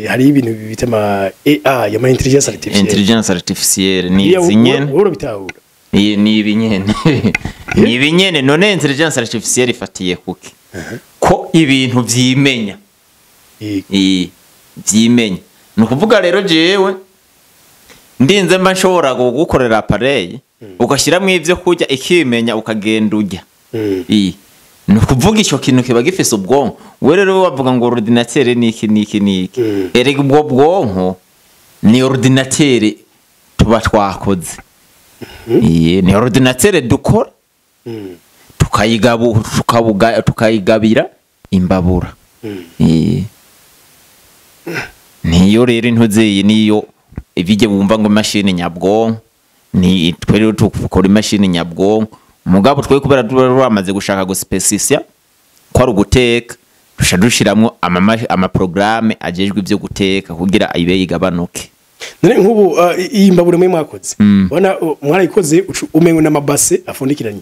hari ibintu bita ama AI, ama intelligence artificielle. Intelligence artificielle ni Iyo izi nyene. Wowe urabitahura? Iyi ni ibi nyene, ni ibi nyene. None intelligence artificielle ifatiye kuki? Ko ibintu vyimenya. Vyimenya ni ukuvuga rero jewe ndinze mba nshobora kugukorera appareil ugashyiramo ivyo kurya ikimenya ukagenda urya. Ni ukuvuga ico kintu kiba gifise ubwonko. We rero bavuga ngo ordinateur ni iki niki niki. Erega ubwo bwonko ni ordinateur tuba twakoze. Ni ordinateur dukora, tukayigabira imbabura. Niyo rero intuzeye niyo ibijye bumva ngo imashini nyabwonko, ni twe rero tukora imashini nyabwonko. Mugabo twe kubera tuba twamaze gushaka guspecifia ko ari uguteka, duca dushiramwo amaprograme ajejwe ivyo guteka kugira ibe igabanuke. None nk'ubu iyi mbabura mwe mwakoze, ubona mwarayikoze umengo n'amabase afundikiranye,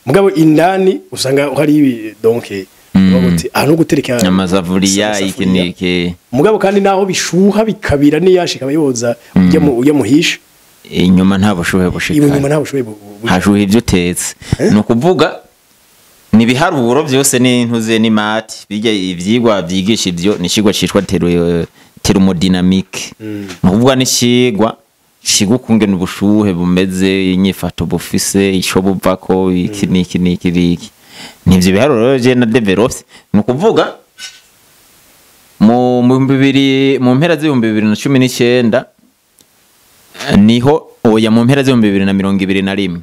mugabo indani usanga hari donc bavuga ahantu ho gutereka amasafuriya, iki amasafuriya. Niki. Mugabo kandi naho bishuha bikabira n'iyashika yoza ujya muhisha. Inyuma nta bushuhe bushika. Inyuma nta bushuhe hashuha ivyo utetse. Ni ukuvuga ni ibiharuro byose n'intuze n'imati bijya ivyigwa vyigisha ivyo ni icigwa citwa thermodynamique. Ni ukuvuga n'icigwa ciga ukungene ubushuhe bumeze, inyifato bufise, ico buvako, iki n'iki n'iki n'iki. Nivyo biharuro rero je na developed. Ni ukuvuga mu 2000, mu mpera z'2019 niho, oya, mu mpera z'2021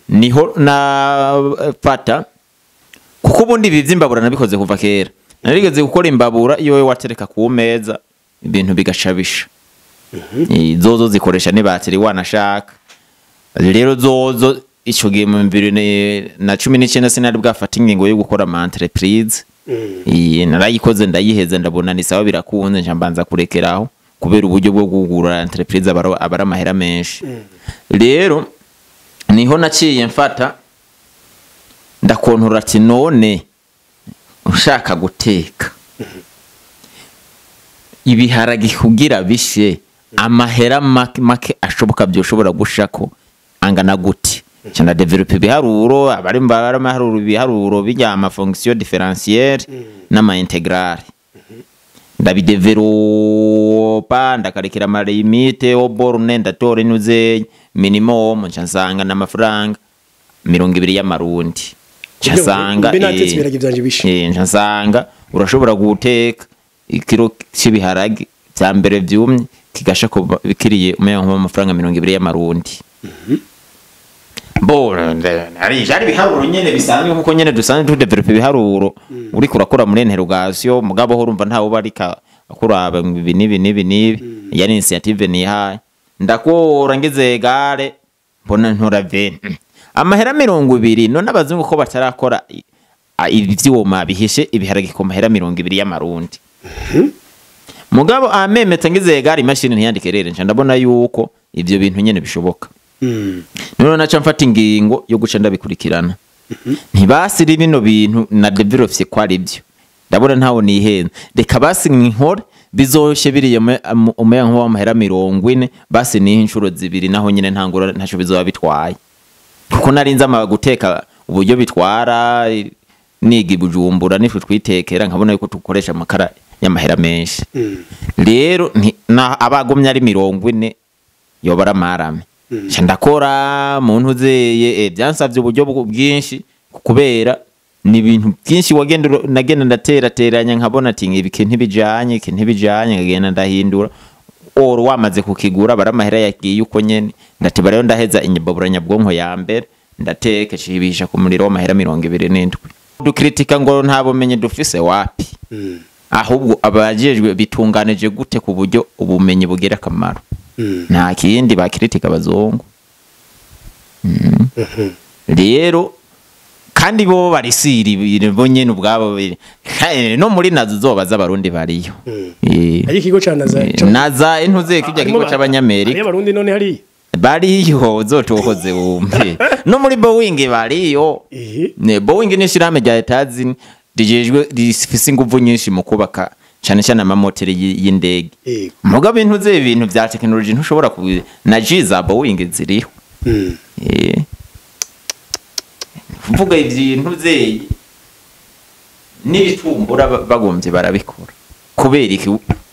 niho nafata, kuko ubundi ibi vy'imbabura nabikoze kuva kera. Narigeze gukora imbabura iyo wewe watereka ku meza ibintu bigaca bisha. Zozo zikoresha n'ibatiri wanashaka. Rero zozo ico gihe mu 2019 sinari bwafata ingingo yo gukora ama entreprise. Narayikoze ndayiheza, ndabona ni sawa birakunze, nca mbanza kurekeraho kubera uburyo bwo kugura entreprise aba ari amahera menshi. Rero niho naciye mfata ndakontora ati none ushaka guteka ibiharage kugira bishe amahera make make ashoboka byoshobora gushako angana gute? Nca ndadevelopa ibiharuro, abari amaharuro, ibiharuro bijya ama fonction différentielle n'ama intégrale, ndabidevelopa, ndakarekera ama limite aux bornes, ndatora inuze minimum, nca nsanga n'amafaranga 20 y'amarundi. Nca nsanga Mbe natetse ibiharage vyanje bishe. Nca nsanga urashobora guteka ikiro cy'ibiharage vya mbere vyumye kigasha kuba kiriye umenga nko amafaranga 20 y'amarundi. Bo ari byari ibiharuro nyene bisanzwe, nkuko nyene dusanzwe tudevelopa ibiharuro uriko urakora muri interrogation. Mugabo ho urumva ntawe ubarika akuraba ngo ibi n'ibi n'ibi n'ibi. Yari initiative nihaye, ndakora ngize gare mbona ntora 20 amahera 20. None abazungu ko batarakora ivyuma bihishe ibiharage ku mahera 20 y'amarundi? Mugabo amemetse ngize gare imashini ntiyandike rero, nca ndabona yuko ivyo bintu nyene bishoboka. None naca mfata ingingo yo guca ndabikurikirana, ntibasiri bino bintu na developye ko ari byo, ndabona ntawo nihenze, reka basi nkore bizoshye biriye umuyaga nkuba w'amahera 40, basi niho inshuro zibiri naho nyine ntangura ntaco bizoba bitwaye, kuko nari nzi ama guteka uburyo bitwara niga i Bujumbura nitwe twitekera, nkabona yuko dukoresha amakara y'amahera menshi. Rero na abagumye ari 40 yoba ari amarame. Nca ndakora mu ntuzeye, byansavye uburyo bwinshi kubera ni ibintu byinshi wagenda nagenda ndaterateranya, nkabona ati ibi kintu ntibijanye, iki ntibijanye, nkagenda ndahindura oro wamaze kukigura bara amahera yagiye uko nyene. Ndateba rero ndaheza inyababura nyabwonko ya mbere ndateka cibisha ku muriro w'amahera 27. Dukritika ngo nta bumenyi dufise, wapi, ahubwo abajejwe bitunganije gute ku buryo ubumenyi bugira akamaro? Nta kindi bakritika abazungu. Rero kandi bo barisiri bo nyene ubwabo no muri nazo zoba z'abarundi bariyo. Hari ikigo ca naza Naza intuze kijya kigo c'abanyamerika. Hari abarundi none hari? Bariyo, uzotohoze wumve. No muri Boeing bariyo. Ne Boeing ni ishirahamwe rya Etazini rijejwe, rifise inguvu nyinshi mu kubaka cyane cyane amamoteri y'indege. Mugabo ibintu ibintu vya technology ntushobora ku na G za Boeing ziriho. Kuvuga ibintu ze n'ibitumbura bagombye barabikora. Kubera iki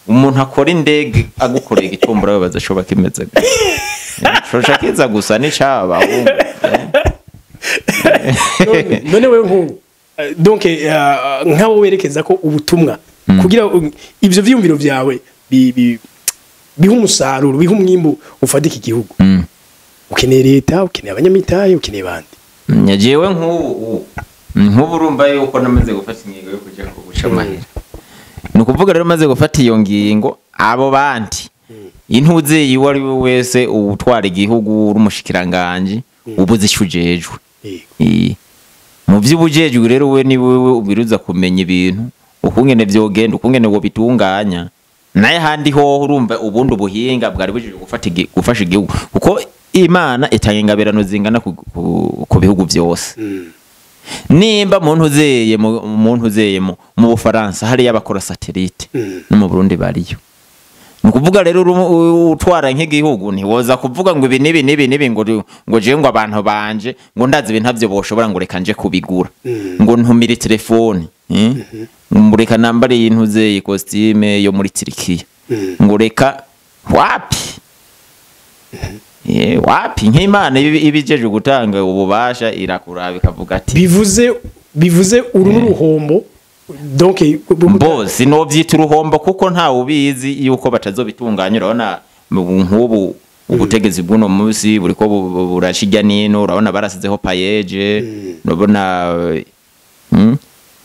umuntu akora indege agukorera igitumbura babaza shoba kimeze gute? Shosha kiza gusa n'icaba. None wewe nk'ubu donc nkawo werekeza ko ubutumwa kugira ivyo vyiyumviro vyawe biha umusaruro, biha umwimbu ufatika igihugu. Ukeneye leta, ukeneye abanyamitahe, ukeneye bandi. Jewe nk'ubu urumva yuko namaze gufata ingingo yo kuja guca amahera. Ni ukuvuga rero maze gufata iyo ngingo, abo bandi intuze iwe ari we wese utwara igihugu uri umushikiranganje ubuze ico ujejwe. Mu vy'ubujejwe rero we ni wewe ubiruza kumenya ibintu ukungene vyogenda, ukungene wo bitunganya. Naye handi ho urumva ubundi ubuhinga bwari bujejwe gufata gufasha igihugu, kuko Imana itanga ingabirano zingana ku bihugu vyose. Nimba muntu uzeye mu Bufaransa hari y'abakora satellite, no mu Burundi bariyo. Ni ukuvuga rero utwara nk'igihugu ntiwoza kuvuga ngo ibi nibi nibi nibi ngo jewe ngo abantu banje ngo ndazi ibintu ntavyo boshobora ngo reka nje kubigura, ngo ntumire telefone, ngo reka nambare y'intuze costume yo muri Turikiya, ngo reka wapi. Wapi nk'Imana ibijeje gutanga ububasha irakuraba ikavuga ati bivuze uru n'uruhombo. Donc mbo sinovyita uruhombo kuko nta ubizi yuko batazobitunganya. Urabona nk'ubu ubutegetsi bw'uno munsi buriko burashijya nino, urabona barasizeho payeje, urabona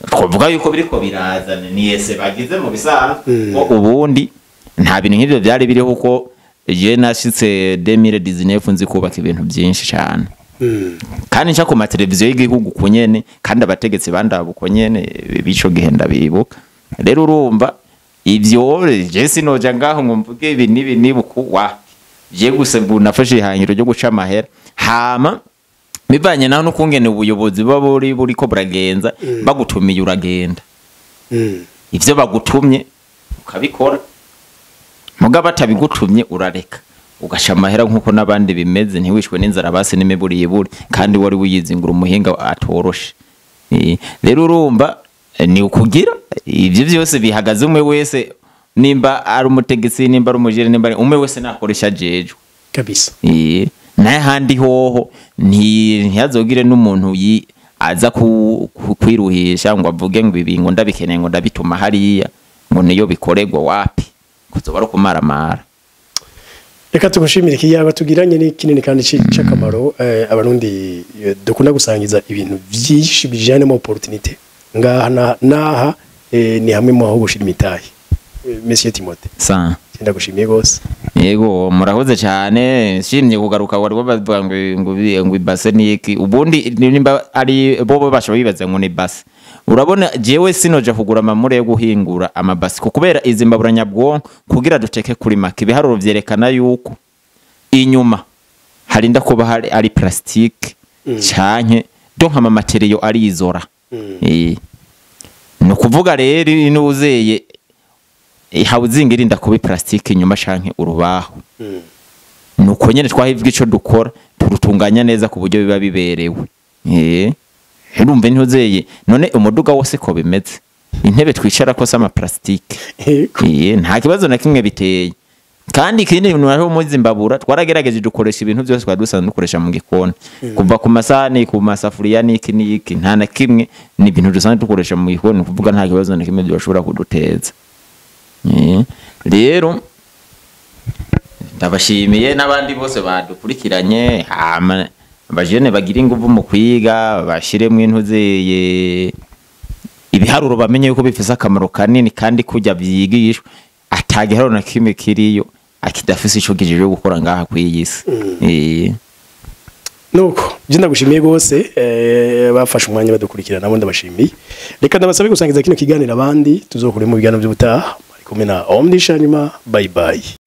twavuga yuko biriko birazana ni ese bagize mu bisanzwe ko ubundi nta bintu nk'ivyo byari biriho, kuko je nashitse 2019 nzi kubaka ibintu byinshi cyane. Kandi nshaka ku mateleviziyo y'igihugu kunyene, kandi abategetsi bandaba uko nyene bico gihenda bibuka. Rero urumva ivyo je sinoja ngaho ngo mvuge ibi nibi nibuku wapi. Je gusa nafashe ihangiro ryo guca amahera, hama bivanye naho n'ukungene ubuyobozi buba buriko buragenza, bagutumiye uragenda. Ivyo bagutumye ukabikora, mugabo batabigutumye urareka ugasha amahera nkuko n'abandi bimeze, ntiwishwe n'inzara basi n'imiburi yiburi, kandi wari wiyizingura umuhinga atoroshe. Rero urumva ni ukugira ivyo vyose bihagaze umwe wese, nimba ari umutegetsi, nimba ari umujere, nimba ari umwe wese nakoresha jejwe kabisa. Naye handi hoho ntihazogire n'umuntu aza kwiruhisha ngo avuge ngo ibi ngo ndabikeneye ngo ndabituma hariya ngo niyo bikoregwa, wapi, kuzoba ari ukumaramara. Reka tugushimire ikiyago tugiranye ni kinini kandi c'akamaro. Abarundi dukunda gusangiza ibintu byinshi bijanye mu opportunité ngaha naha ni hamwe mu aho gushira imitahe. Monsieur Timothée, sa ndagushimiye gose. Yego, murakoze cyane, nshimye kugaruka. Wari bavuga ngo ibase niki, ubundi nimba ari bobo bashobora bibaza ngo ni base. Urabona jewe sinoja kugura amamure yo guhingura amabasi, kubera izi mbabura nyabwonko kugira duteke kuri make. Ibiharuro vyerekana yuko inyuma harinda kuba hari ari plastique canke donc ama materiyo arizora. No kuvuga rero inuzeye housing irinda kuba plastique inyuma canke urubaho. Nuko nyene twahivwe ico dukora turutunganya neza ku buryo biba biberewe. Urumva ntuzeye none umuduga wose ko bimeze, intebe twicara ko sama plastique. Nta kibazo na kimwe biteye. Kandi ikindi bintu naho mu Zimbabura twaragerageje dukoresha ibintu byose twadusanzwe dukoresha mu gikoni, kuva ku masahani, ku masafuriya n'iki n'iki, nta na kimwe ni ibintu dusanzwe dukoresha mu gikoni, kuvuga nta kibazo na kimwe byoshobora kuduteza. Rero ndabashimiye n'abandi bose badukurikiranye, hama abajene bagira inguvu mu kwiga, bashiremwo intuzeye ibiharuro, bamenye yuko bifise akamaro kanini, kandi kujya byigishwa atagiharuro na kimwe kiriyo akidafise ico gijejwe gukora ngaha kw'iyi si. Nuko je ndagushimiye gose, bafashe umwanya badukurikirana nabo ndabashimiye. Reka ndabasabe gusangiza kino kiganiro abandi, tuzokure mu biganiro by'ubutaha. Ari kumwe na Omnisha nyuma, bye bye.